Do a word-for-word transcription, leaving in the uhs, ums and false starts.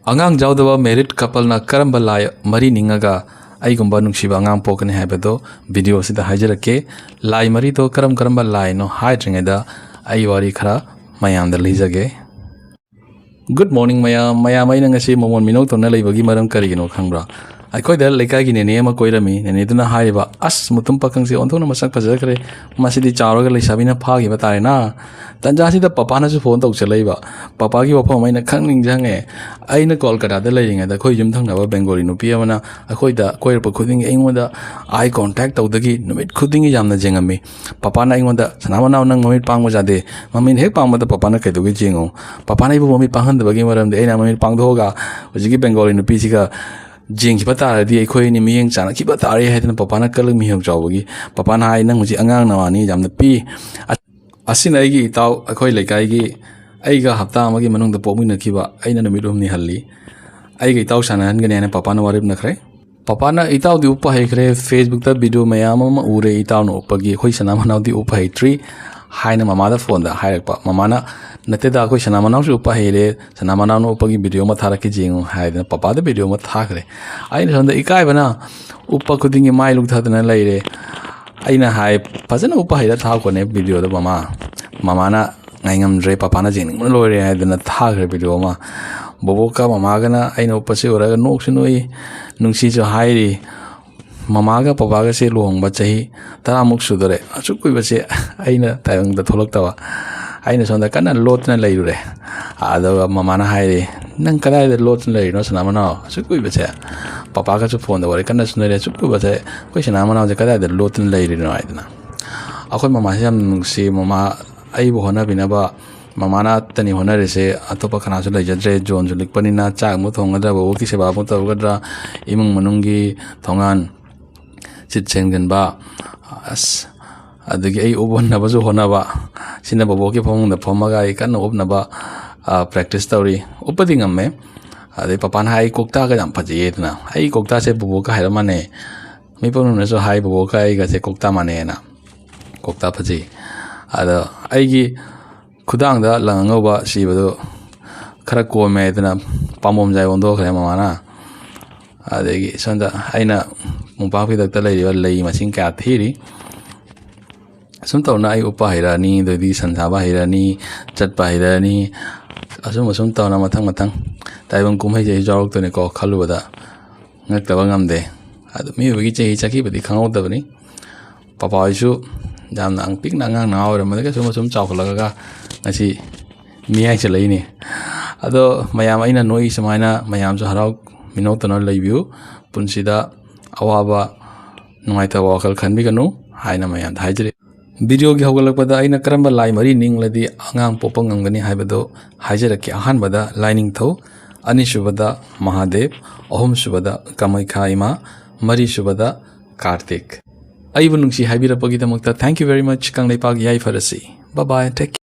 ꯑꯉꯥꯡ ꯌꯥꯎꯗꯕ married coupleꯅ ꯀꯔꯝꯕ ꯂꯥꯏ ꯃꯔꯤ ꯅꯤꯡꯉꯒ ꯑꯩꯒꯨꯝꯕ ꯅꯨꯡꯁꯤꯕ ꯑꯉꯥꯡ ꯄꯣꯛꯀꯅꯤ ꯍꯥꯏꯕꯗꯣ video ꯑꯁꯤꯗ ꯍꯥꯏꯖꯔꯛꯀꯦ꯫ ꯂꯥꯏ ꯃꯔꯤꯗꯣ ꯀꯔꯝ ꯀꯔꯝꯕ ꯂꯥꯏꯅꯣ ꯍꯥꯏꯗ꯭ꯔꯤꯉꯩꯗ ꯑꯩ ꯋꯥꯔꯤ ꯈꯔ ꯃꯌꯥꯝꯗ ꯂꯤꯖꯒꯦ꯫ Good morning ꯃꯌꯥꯝ꯫ ꯃꯌꯥꯝ, ꯑꯩꯅ ꯉꯁꯤ ꯃꯃꯣꯟ ꯃꯤꯅꯧ ꯇꯧꯅ ꯂꯩꯕꯒꯤ ꯃꯔꯝ ꯀꯔꯤꯒꯤꯅꯣ ꯈꯪꯕ꯭ꯔꯥ? ꯑꯩꯈꯣꯏꯗ ꯂꯩꯀꯥꯏꯒꯤ ꯅꯦꯅꯦ ꯑꯃ ꯀꯣꯏꯔꯝꯃꯤ꯫ ꯅꯦꯅꯦꯗꯨꯅ ꯍꯥꯏꯔꯤꯕ, "ꯑꯁ, ꯃꯨꯇꯨꯝ ꯄꯥꯈꯪꯁꯦ ꯑꯣꯟꯊꯣꯛꯅ ꯃꯁꯛ ꯐꯖꯈ꯭ꯔꯦ꯫ ꯃꯁꯤꯗꯤ ꯆꯥꯎꯔꯒ ꯂꯩꯁꯥꯕꯤꯅ ꯐꯥꯈꯤꯕ ꯇꯥꯔꯦꯅ"꯫ ꯇꯟꯖꯥꯁꯤꯗ ꯄꯄꯥꯅꯁꯨ phone ꯇꯧꯁꯜꯂꯛꯏꯕ꯫ ꯄꯄꯥꯒꯤ ꯋꯥꯐꯝ ꯑꯩꯅ ꯈꯪ ꯅꯤꯡꯁꯤꯡꯉꯦ꯫ ꯑꯩꯅ ꯀꯣꯜꯀꯇꯥꯗ ꯂꯩꯔꯤꯉꯩꯗ ꯑꯩꯈꯣꯏ ꯌꯨꯝ ꯊꯪꯅꯕ ꯕꯦꯡꯒꯣꯂꯤ ꯅꯨꯄꯤ ꯑꯃꯅ ꯑꯩꯈꯣꯏꯗ ꯀꯣꯏꯔꯛꯄ ꯈꯨꯗꯤꯡꯒꯤ ꯑꯩꯉꯣꯟꯗ eye contact ꯇꯧꯗꯒꯤ ꯅꯨꯃꯤꯠ ꯈꯨꯗꯤꯡꯒꯤ ꯌꯥꯝꯅ ꯌꯦꯡꯉꯝꯃꯤ꯫ ꯄꯄꯥꯅ ꯑꯩꯉꯣꯟꯗ, "ꯁꯅꯥ ꯃꯅꯥꯎ, ꯅꯪ ꯃꯃꯤꯠ ꯄꯥꯡꯕ ꯌꯥꯗꯦ"꯫ ꯃꯃꯤꯠ ꯍꯦꯛ ꯄꯥꯡꯕꯗ ꯄꯄꯥꯅ ꯀꯩꯗꯧꯒꯦ ꯌꯦꯡꯉꯨ꯫ ꯄꯄꯥꯅ ꯑꯩꯕꯨ ꯃꯃꯤꯠ ꯄꯥꯡꯍꯟꯗꯕꯒꯤ ꯃꯔꯝꯗꯤ ꯑꯩꯅ ꯃꯃꯤꯠ ꯄꯥꯡꯊꯣꯛꯑꯒ ꯍꯧꯖꯤꯛꯀꯤ ꯕꯦꯡꯒꯣꯂꯤ ꯅꯨꯄꯤꯁꯤꯒ ꯌꯦꯡꯈꯤꯕ ꯇꯥꯔꯗꯤ ꯑꯩꯈꯣꯏ ꯑꯅꯤ ꯃꯤꯠꯌꯦꯡ ꯆꯥꯟꯅꯈꯤꯕ ꯇꯥꯔꯦ ꯍꯥꯏꯗꯅ ꯄꯄꯥꯅ ꯀꯜꯂ ꯃꯤꯍꯧ ꯆꯥꯎꯕꯒꯤ ꯄꯄꯥꯅ ꯍꯥꯏ, "ꯅꯪ ꯍꯧꯖꯤꯛ ꯑꯉꯥꯡ ꯅꯋꯥꯅꯤ, ꯌꯥꯝꯅ ꯄꯤ"꯫ ꯑꯁꯤꯅ ꯑꯩꯒꯤ ꯏꯇꯥꯎ, ꯑꯩꯈꯣꯏ ꯂꯩꯀꯥꯏꯒꯤ ꯑꯩꯒ ꯍꯞꯇꯥ ꯑꯃꯒꯤ ꯃꯅꯨꯡꯗ ꯄꯣꯛꯃꯤꯟꯅꯈꯤꯕ, ꯑꯩꯅ ꯅꯨꯃꯤꯠ ꯍꯨꯝꯅꯤ ꯍꯜꯂꯤ꯫ ꯑꯩꯒ ꯏꯇꯥꯎ ꯁꯥꯟꯅꯍꯟꯒꯅꯤ ꯍꯥꯏꯅ ꯄꯄꯥꯅ ꯋꯥꯔꯦꯞꯅꯈ꯭ꯔꯦ꯫ ꯄꯄꯥꯅ ꯏꯇꯥꯎꯗꯤ ꯎꯞꯄ ꯍꯩꯈ꯭ꯔꯦ, Facebookꯇ video ꯃꯌꯥꯝ ꯑꯃ ꯎꯔꯦ, ꯏꯇꯥꯎꯅ ꯎꯞꯄꯒꯤ, ꯑꯩꯈꯣꯏ ꯁꯅꯥ ꯃꯅꯥꯎꯗꯤ ꯎꯞꯄ ꯍꯩꯇ꯭ꯔꯤ ꯍꯥꯏꯅ ꯃꯃꯥꯗ phoneꯗ ꯍꯥꯏꯔꯛꯄ꯫ ꯃꯃꯥꯅ, "ꯅꯠꯇꯦꯗ, ꯑꯩꯈꯣꯏ ꯁꯅꯥ ꯃꯅꯥꯎꯁꯨ ꯎꯞꯄ ꯍꯩꯔꯦ, ꯁꯅꯥ ꯃꯅꯥꯎꯅ ꯎꯞꯄꯒꯤ video ꯑꯃ ꯊꯥꯔꯛꯀꯦ ꯌꯦꯡꯉꯨ" ꯍꯥꯏꯗꯅ ꯄꯄꯥꯗ video ꯑꯃ ꯊꯥꯈ꯭ꯔꯦ꯫ ꯑꯩꯅ ꯁꯣꯝꯗ ꯏꯀꯥꯏꯕꯅ ꯎꯞꯄ ꯈꯨꯗꯤꯡꯒꯤ ꯃꯥꯏ ꯂꯨꯛꯊꯗꯅ ꯂꯩꯔꯦ꯫ ꯑꯩꯅ ꯍꯥꯏ, "ꯐꯖꯅ ꯎꯞꯄ ꯍꯩꯔ ꯊꯥꯔꯛꯄꯅꯦ videoꯗꯣ ꯃꯃꯥ"꯫ ꯃꯃꯥꯅ, "ꯉꯥꯏꯉꯝꯗ꯭ꯔꯦ, ꯄꯄꯥꯅ ꯌꯦꯡꯅꯤꯡꯕꯅ ꯂꯣꯏꯔꯦ" ꯍꯥꯏꯗꯅ ꯊꯥꯈ꯭ꯔꯦ video ꯑꯃ꯫ ꯕꯣꯕꯣꯛꯀ ꯃꯃꯥꯒꯅ ꯑꯩꯅ ꯎꯞꯄꯁꯤ ꯎꯔꯒ ꯅꯣꯛꯁꯨ ꯅꯣꯛꯏ, ꯅꯨꯡꯁꯤꯁꯨ ꯍꯥꯏꯔꯤ꯫ ꯃꯃꯥꯒ ꯄꯄꯥꯒꯁꯦ ꯂꯨꯍꯣꯡꯕ ꯆꯍꯤ ꯇꯔꯥꯃꯨꯛ ꯁꯨꯗꯣꯔꯦ꯫ ꯑꯁꯨꯛ ꯀꯨꯏꯕꯁꯦ ꯑꯩꯅ ꯇꯥꯏꯕꯪꯗ ꯊꯣꯛꯂꯛꯇꯕ꯫ ꯑꯩꯅ ꯁꯣꯝꯗ ꯀꯟꯅ ꯂꯣꯠꯇꯅ ꯂꯩꯔꯨꯔꯦ꯫ ꯑꯗꯨꯒ ꯃꯃꯥꯅ ꯍꯥꯏꯔꯦ, "ꯅꯪ ꯀꯗꯥꯏꯗ ꯂꯣꯠꯇꯅ ꯂꯩꯔꯤꯅꯣ ꯁꯅꯥ ꯃꯅꯥꯎ? ꯑꯁꯨꯛ ꯀꯨꯏꯕꯁꯦ ꯄꯄꯥꯒꯁꯨ phoneꯗ ꯋꯥꯔꯤ ꯀꯟꯅ ꯁꯥꯟꯅꯔꯦ꯫ ꯑꯁꯨꯛ ꯀꯨꯏꯕꯁꯦ ꯑꯩꯈꯣꯏ ꯁꯅꯥ ꯃꯅꯥꯎꯁꯦ ꯀꯗꯥꯏꯗ ꯂꯣꯠꯇꯅ ꯂꯩꯔꯤꯅꯣ?" ꯍꯥꯏꯗꯅ꯫ ꯑꯩꯈꯣꯏ ꯃꯃꯥꯁꯦ ꯌꯥꯝ ꯅꯨꯡꯁꯤ꯫ ꯃꯃꯥ ꯑꯩꯕꯨ ꯍꯣꯠꯅꯕꯤꯅꯕ ꯃꯃꯥꯅ ꯇꯅꯤ ꯍꯣꯠꯅꯔꯤꯁꯦ, ꯑꯇꯣꯞꯄ ꯀꯅꯥꯁꯨ ꯂꯩꯖꯗ꯭ꯔꯦ꯫ ꯖꯣꯟꯁꯨ ꯂꯤꯛꯄꯅꯤꯅ ꯆꯥꯛ ꯑꯃꯨꯛ ꯊꯣꯡꯒꯗ꯭ꯔꯥ, ꯕꯕꯣꯛꯀꯤ ꯁꯦꯕꯥ ꯑꯃꯨꯛ ꯇꯧꯒꯗ꯭ꯔꯥ, ꯏꯃꯨꯡ ꯃꯅꯨꯡꯒꯤ ꯊꯣꯡꯒꯥꯟ ꯁꯤꯠ ꯁꯦꯡꯖꯤꯟꯕ, ꯑꯁ, ꯑꯗꯒꯤ ꯑꯩ ꯎꯞꯍꯟꯅꯕꯁꯨ ꯍꯣꯠꯅꯕ, ꯁꯤꯅ ꯕꯕꯣꯛꯀꯤ ꯐꯃꯨꯡꯗ ꯐꯝꯃꯒ ꯑꯩ ꯀꯟꯅ ꯎꯞꯅꯕ, ꯑ, practice ꯇꯧꯔꯤ꯫ ꯎꯞꯄꯗꯤ ꯉꯝꯃꯦ꯫ ꯑꯗꯩ ꯄꯄꯥꯅ ꯍꯥꯏ, "ꯀꯣꯛꯇꯥꯒ ꯌꯥꯝ ꯐꯖꯩꯌꯦ" ꯑꯗꯨꯅ꯫ ꯑꯩ ꯀꯣꯛꯇꯥꯁꯦ ꯕꯕꯣꯛꯀ ꯍꯥꯏꯔꯞ ꯃꯥꯟꯅꯩ꯫ ꯃꯤ ꯄꯨꯝꯅꯃꯛꯅꯁꯨ ꯍꯥꯏ, "ꯕꯕꯣꯛꯀ ꯑꯩꯒꯁꯦ ꯀꯣꯛꯇꯥ ꯃꯥꯟꯅꯩ" ꯍꯥꯏꯅ꯫ ꯀꯣꯛꯇꯥ ꯐꯖꯩ꯫ ꯑꯗꯣ ꯑꯩꯒꯤ ꯈꯨꯗꯥꯡꯗ ꯂꯪ ꯑꯉꯧꯕ ꯁꯤꯕꯗꯨ ꯈꯔ ꯀꯣꯝꯃꯦ ꯍꯥꯏꯗꯅ ꯄꯥꯝꯕꯣꯝꯖꯥꯏ ꯑꯣꯟꯊꯣꯛꯈ꯭ꯔꯦ ꯃꯃꯥꯅ꯫ ꯑꯗꯒꯤ ꯁꯣꯝꯗ ꯑꯩꯅ ꯃꯣꯝꯄꯥꯛ ꯐꯤꯗꯛꯇ ꯂꯩꯔꯤꯕ ꯂꯩ ꯃꯁꯤꯡ ꯀꯌꯥ ꯊꯤꯔꯤ꯫ ꯑꯁꯨꯝ ꯇꯧꯅ ꯑꯩ ꯎꯞꯄ ꯍꯩꯔꯛꯑꯅꯤ, ꯑꯗꯩꯗꯤ ꯁꯟ ꯁꯥꯕ ꯍꯩꯔꯛꯑꯅꯤ, ꯆꯠꯄ ꯍꯩꯔꯛꯑꯅꯤ꯫ ꯑꯁꯨꯝ ꯑꯁꯨꯝ ꯇꯧꯅ ꯃꯊꯪ ꯃꯊꯪ ꯇꯥꯏꯕꯪ ꯀꯨꯝꯍꯩꯁꯦ ꯑꯩꯁꯨ ꯌꯥꯎꯔꯛꯇꯣꯏꯅꯤꯀꯣ ꯈꯜꯂꯨꯕꯗ ꯉꯛꯇꯕ ꯉꯝꯗꯦ꯫ ꯑꯗꯨ ꯃꯤꯑꯣꯏꯕꯒꯤ ꯆꯍꯤ ꯆꯠꯈꯤꯕꯗꯤ ꯈꯪꯍꯧꯗꯕꯅꯤ꯫ ꯄꯄꯥ ꯍꯣꯏꯁꯨ ꯌꯥꯝꯅ ꯑꯪ-, ꯄꯤꯛꯅ ꯑꯉꯥꯡ ꯅꯍꯥ ꯑꯣꯏꯔꯝꯕꯗꯒꯤ ꯑꯁꯨꯝ ꯑꯁꯨꯝ ꯆꯥꯎꯈꯠꯂꯛꯑꯒ ꯉꯁꯤ ꯃꯤꯌꯥꯏ ꯆꯜꯂꯛꯏꯅꯦ꯫ ꯑꯗꯣ ꯃꯌꯥꯝ ꯑꯩꯅ ꯅꯣꯛꯏ ꯁꯨꯃꯥꯏꯅ ꯃꯌꯥꯝꯁꯨ ꯍꯔꯥꯎ ꯃꯤꯅꯣꯛꯇꯅ ꯂꯩꯕꯤꯌꯨ꯫ ꯄꯨꯟꯁꯤꯗ ꯑꯋꯥꯕ ꯅꯨꯡꯉꯥꯏꯇꯕ ꯋꯥꯈꯜ ꯈꯟꯕꯤꯒꯅꯨ ꯍꯥꯏꯅ ꯃꯌꯥꯝꯗ ꯍꯥꯏꯖꯔꯤ꯫ ꯚꯤꯗꯤꯑꯣꯒꯤ ꯍꯧꯒꯠꯂꯛꯄꯗ ꯑꯩꯅ ꯀꯔꯝꯕ ꯂꯥꯏ ꯃꯔꯤ ꯅꯤꯡꯂꯗꯤ ꯑꯉꯥꯡ ꯄꯣꯛꯄ ꯉꯝꯒꯅꯤ ꯍꯥꯏꯕꯗꯨ ꯍꯥꯏꯖꯔꯛꯀꯦ꯫ ꯑꯍꯥꯟꯕꯗ ꯂꯥꯏꯅꯤꯡꯊꯧ, ꯑꯅꯤꯁꯨꯕꯗ ꯃꯍꯥꯗꯦꯕ, ꯑꯍꯨꯝꯁꯨꯕꯗ ꯀꯃꯩꯈꯥ ꯏꯃꯥ, ꯃꯔꯤꯁꯨꯕꯗ ꯀꯥꯔꯇꯤꯛ꯫ ꯑꯩꯕꯨ ꯅꯨꯡꯁꯤ ꯍꯥꯏꯕꯤꯔꯛꯄꯒꯤꯗꯃꯛꯇ thank you very much꯫ Kangleipak ꯌꯥꯏꯐꯔꯁꯤ꯫ Bye bye, take care꯫